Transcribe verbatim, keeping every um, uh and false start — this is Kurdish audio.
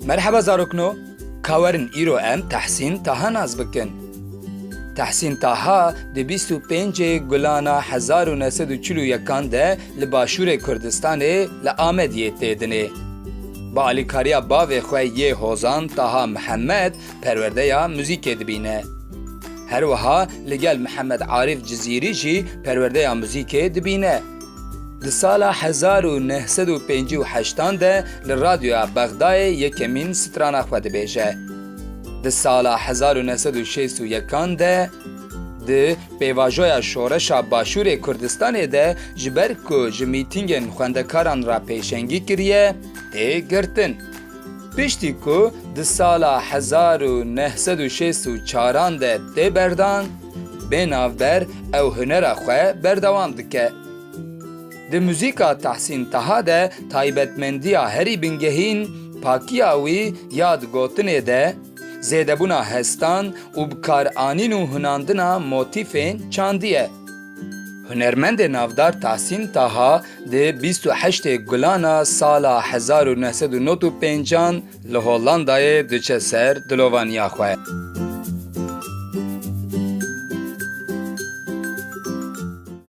Merheba zarokno, ka werin îro em Tehsîn Taha nas bikin. Tehsîn Taha di bîst û pêncê Gulana hezar û neh sed û çil û yekan de li Başûrê Kurdistanê li Amediyê tê dinê. Bi alîkariya bavê xwe yê Hozan Taha Mihemed perwerdeya muzîkê dibîne. Her wiha li gel Mihemed Arîf Cizîrî jî perwerdeya muzîkê dibîne. Di sala hezar û neh sed û pêncî û heştan de li Radyoya Bexdayê yekemîn strana xwe dibêje. Di sala hezar û neh sed û şêst û yekan de di pêvajoya Şoreşa Başûrê Kurdistanê de ji ber ku ji mîtîngên xwendekaran re pêşengî kiriye, tê girtin. Piştî ku di sala hezar û neh sed û şêst û çaran de tê berdan, bê navber ew hunera xwe berdewam dike. Di muzîka Tahsîn Taha de taybetmendiya herî bingehîn pakiya wî ya di gotinê de zêdebûna hestan û bikaranîn û hunandina motîfên çandî ye. Hunermendê navdar Tahsîn Taha di bîst û heştê Gulana sala hezar û neh sed û nod û pêncan li Hollandayê diçe ser dilovaniya xwe.